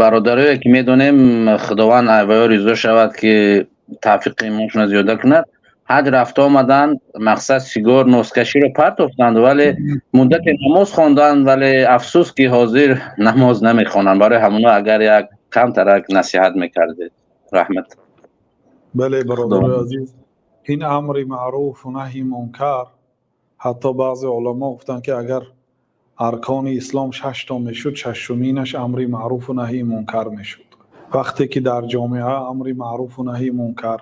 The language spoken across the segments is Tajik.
Бародарое, ки медонем, Худованд айваё ризо шавад, ки тавфиқи имоншона зиёда кунад, ҳаҷ рафта омаданд, мақсад, сигор, носкаширо партофтанд, вале муддате намоз хонданд, вале афсӯс, ки ҳозир намоз намехонанд. Барои ҳамоно агар як камтарак насиҳат мекардед, раҳмат. Бале, бародарои азиз, ин амри маъруфу наҳи мункар, ҳатто баъзе уламо гуфтанд, ки агар аркони ислом шашто мешуд, шашуминаш амри маъруфу наҳи мункар мешуд. Вақте ки дар ҷомеа амри маъруфу наҳи мункар,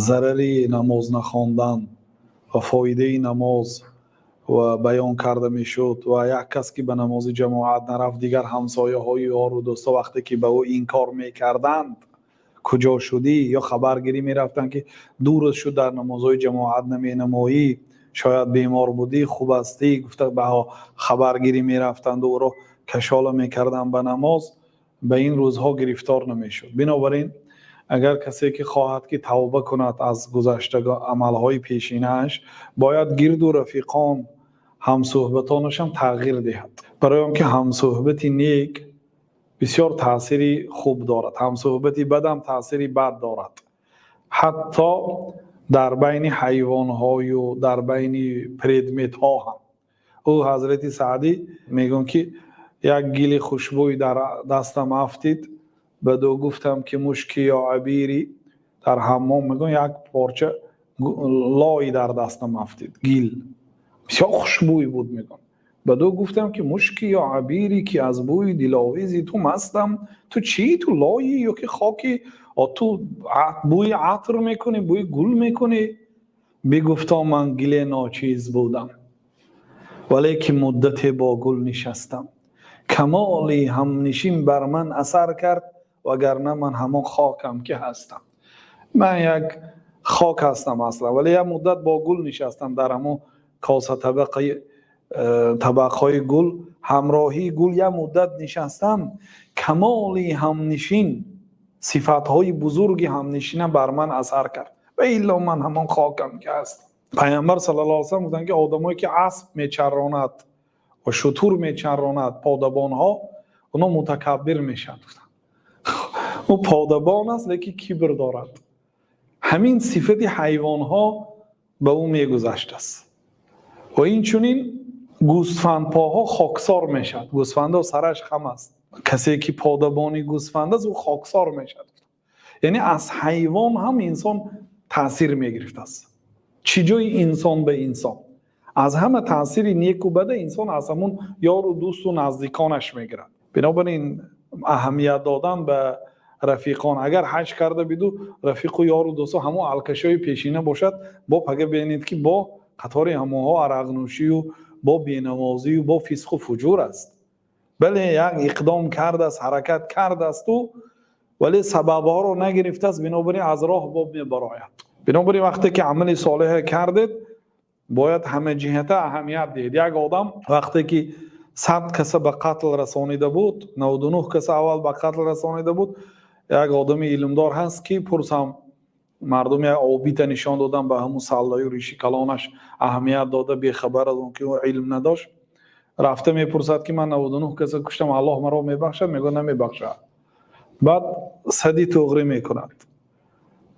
зарари намоз нахондан ва фоидаи намоз ва баён карда мешуд ва як кас ки ба намози ҷамоат нарафт, дигар ҳамсояҳои ёру дӯсто вақте ки ба ӯ инкор мекарданд, куҷо шудӣ, ё хабаргирӣ мерафтанд, ки 2 рӯз шуд, дар намозҳои ҷамоат наменамоӣ, шояд бемор будӣ, хуб ҳастӣ, гуфта ба хабаргирӣ мерафтанду ӯро кашола мекарданд ба намоз, ба ин рӯзҳо гирифтор намешуд. Бинобар ин, агар касе ки хоҳад, ки тавба кунад аз гузашта амалҳои пешинааш, бояд гирду рафиқон, ҳамсӯҳбатонашам тағйир диҳад, барои он ки ҳамсӯҳбати нек бисёр таъсири хуб дорад, ҳамсӯҳбати бадам таъсири бад дорад. Ҳатто дар байни ҳайвонҳою дар байни предметҳо ҳам. Ӯ ҳазрати Саъдӣ мегӯянд, ки як гили хушбӯй дар дастам афтид, баъду гуфтам, ки مشكي يا عبيري. Дар ҳаммом, мегӯянд, як порча лой дар дастам афтид, гил бисёр хушбӯй буд. Мегӯянд, баъду гуфтам, ки مشكي يا عبيري, ки аз бӯи диловези ту мастам. Ту чӣ? Ту лоӣ ё ки хоки? Ту бӯи атр мекунӣ, бӯи гул мекунӣ. Бигуфто: ман гиле ночиз будам, валекин муддате бо гул нишастам, камоли ҳамнишин бар ман асар кард, вагарна ман ҳамон хокам, ки ҳастам. Ман як хок ҳастам аслан, вале як муддат бо гул нишастам, дар ҳамон коса табақи табақҳои гул, ҳамроҳии гул як муддат нишастам, камоли ҳамнишин, сифатҳои бузурги ҳамнишина бар ман асар кард, ва илло ман ҳамон хокам, ки ҳастам. Пайғамбар саллаллоҳу алайҳи васаллам гуфтанд, ки одамое ки асп мечаронад ва шутур мечаронад, подабонҳо, онҳо мутакаббир мешаванд, гуфтанд. Ӯ подабон аст, лекин кибр дорад. Ҳамин сифати ҳайвонҳо ба ӯ мегузаштааст. Ва инчунин гӯсфандпоҳо хоксор мешавад. Гӯсфандо сараш хам аст, касе ки подабони гӯсфанд аст, ӯ хоксор мешавад. Яъне аз ҳайвон ҳам инсон таъсир мегирифтааст, чӣ ҷои инсон ба инсон. Аз ҳама таъсири неку бада инсон аз ҳамун ёру дӯсту наздиконаш мегирад. Бинобар ин, аҳамият додан ба рафиқон. Агар ҳаҷ карда биду рафиқу ёру дӯсто ҳамон алкашои пешина бошад, бо пага бинед, ки бо қатори ҳамонҳо арақнӯшию бо бенамозию бо фисқу фуҷур аст. Бале, як иқдом кардааст, ҳаракат кардасту, вале сабабҳоро нагирифтааст, бинобар ин аз роҳ боб мебарояд. Бинобар ин, вақте ки амали солеҳе кардед, бояд ҳамаҷиҳата аҳамият диҳед. Як одам вақте ки 100 каса ба қатл расонида буд, 99 каса аввал ба қатл расонида буд, як одами илмдор ҳаст, ки пурсам, мардум як обита нишон додан, ба ҳамун саллаю риши калонаш аҳамият дода, бехабар аз он ки ӯ илм надошт, рафта мепурсад, ки ман 99 каса куштам, Аллоҳ маро мебахшад? Мегӯяд: намебахшад. Баъд сади туғрӣ мекунад,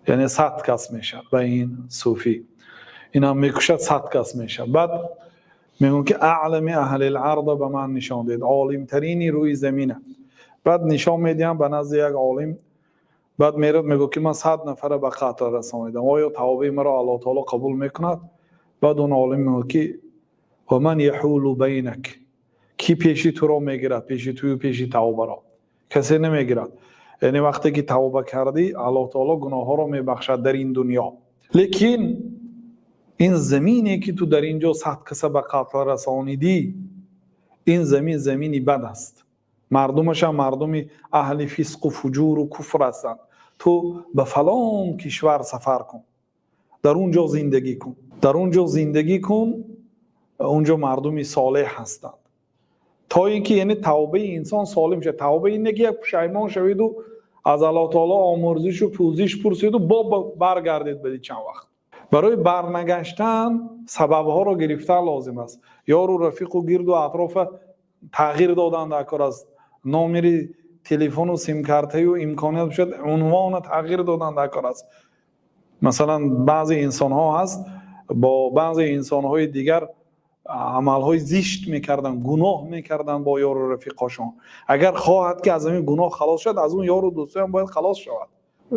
яъне 100 кас мешавад. Ба ин суфӣ инам мекушад, 100 кас мешавад. Баъд мегӯяд, ки أعلم أهل الأرض ба ман нишон диҳед, олимтарини рӯи замина. Баъд нишон медиҳам ба назди як олим. Баъд мерад, мегӯяд, ки ман 100 нафара ба қатл расонидам, оё тавбаи маро Аллоҳ таоло қабул мекунад? Баъд он олим мегӯяд, ки ومن يحول بينك, кӣ пеши туро мегирад, пеши тую пеши тавбаро касе намегирад. Яъне вақте ки тавба кардӣ, Аллоҳ таоло гуноҳҳоро мебахшад дар ин дунё, лекин ин замине, ки ту дар ин ҷо 100 каса ба қатл расонидӣ, ин замин замини бад аст, мардумашам мардуми аҳли фисқу фуҷуру куфр ҳастанд. Ту ба фалон кишвар сафар кун, дар он ҷо зиндагӣ кун, дар он ҷо зиндагӣ кун, он ҷо мардуми солеҳ ҳастанд, то ин ки, яъне, тавбаи инсон солим шавад. Тавба ин не ки як пушаймон шавиду аз Аллоҳ таоло омӯрзишу пӯзиш пурсиду бо баргардед. Баъди чанд вақт барои барнагаштан сабабҳоро гирифтан лозим аст. Ёру рафиқу гирду атрофа тағйир додан дар кор аст. Номери Телефону симкартаю имконият бошад, унвона тағйир додан дар кор аст. Масалан, баъзе инсонҳо ҳаст, бо баъзе инсонҳои дигар амалҳои зишт мекарданд, гуноҳ мекарданд бо ёру рафиқошон. Агар хоҳад, ки аз ҳамин гуноҳ халос шавад, аз он ёру дӯстоям бояд халос шавад.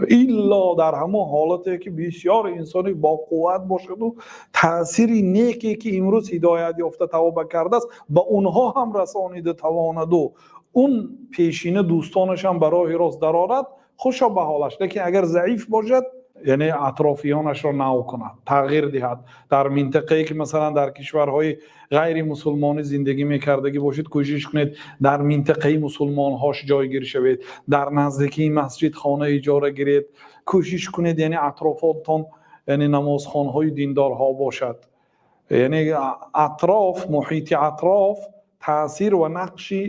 Илло дар ҳамон ҳолате, ки бисёр инсони боқувват бошаду таъсири неке, ки имрӯз ҳидоят ёфта, тавба кардааст, ба онҳо ҳам расонида тавонаду он пешина дӯстонашам ба роҳи рост дарорад, хушо ба ҳолаш. Лекин агар заиф бошад, яъне атрофиёнашро нав кунад, тағйир диҳад. Дар минтақае, ки масалан дар кишварҳои ғайримусулмонӣ зиндагӣ мекардагӣ бошед, кӯшиш кунед, дар минтақаи мусулмонҳош ҷойгир шавед, дар наздикии масҷид хона иҷора гиред, кӯшиш кунед, яъне атрофотон, яъне намозхонҳои диндорҳо бошад. Яъне атроф, муҳити атроф таъсир ва нақши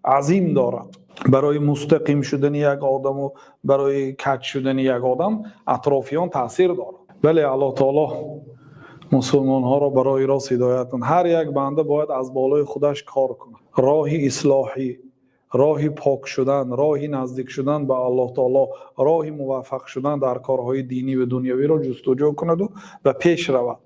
азим дорад барои мустақим шудани як одаму барои каҷ шудани як одам атрофиён таъсир дорад. Бале, Аллоҳ таоло мусулмонҳоро ба роҳи рост ҳидоят кунад. Ҳар як банда бояд аз болои худаш кор кунад. Роҳи ислоҳӣ, роҳи пок шудан, роҳи наздик шудан ба Аллоҳ таоло, роҳи муваффақ шудан дар корҳои динӣ ва дунявиро ҷустуҷӯ кунаду ба пеш равад.